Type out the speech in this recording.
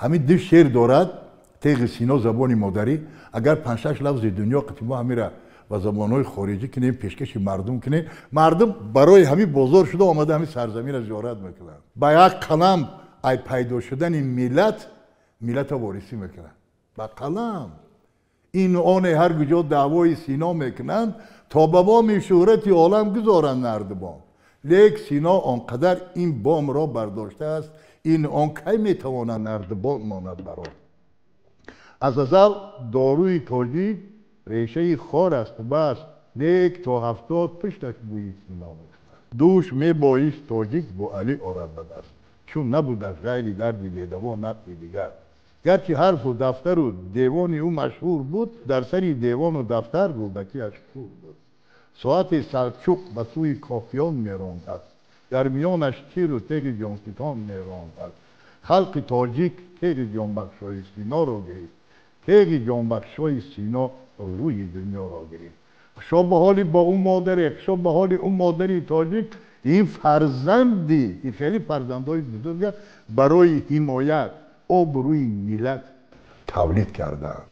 Ҳамин ду шеър дорад Теғи Сино, забони модарӣ. Агар панҷ-шаш лафзи дунё қати мо ҳамира ба забонҳои хориҷӣ кунем, пешкаши мардум кунем, мардум барои ҳамин бозор шуда омада ҳамин сарзаминро зиёрат мекунанд. Ба як қалам ай пайдо шудани миллат, миллатро ворисӣ мекунанд. Ба қалам. Ин оне ҳар куҷо даъвои Сино мекунанд, то ба боми шӯҳрати олам гузоранд нардибон. Лек Сино он қадар ин бомро бардоштааст, ин он кай метавонад нардибон монад баро. Аз азал доруи тоҷик решаи хор аст бас, лек то 70 пушташ бӯи Сино мекунад. Дӯш мебоист тоҷик бо Алӣ орад ба даст, чун набудаш ғайри дарди бедаво нақди дигар. Гарчи ҳарфу дафтару девони ӯ машҳур буд, дар сари девону дафтар Рӯдакиаш кур буд. Соати Салчуқ ба сӯи Кофиён мерондад, дар миёнаш тиру теғи ҷонситон мерондад. Халқи тоҷик теғи ҷонбахшои Синоро гирифт, теғи ҷонбахшои Сино рӯи дунёро гирифт. Хушо ба ҳоли бо ӯ модаре, хушо ба ҳоли ӯ модари тоҷик, ин фарзанди, ин хеле фарзандҳои бузурга барои ҳимоят обрӯи миллат тавлид кардаанд.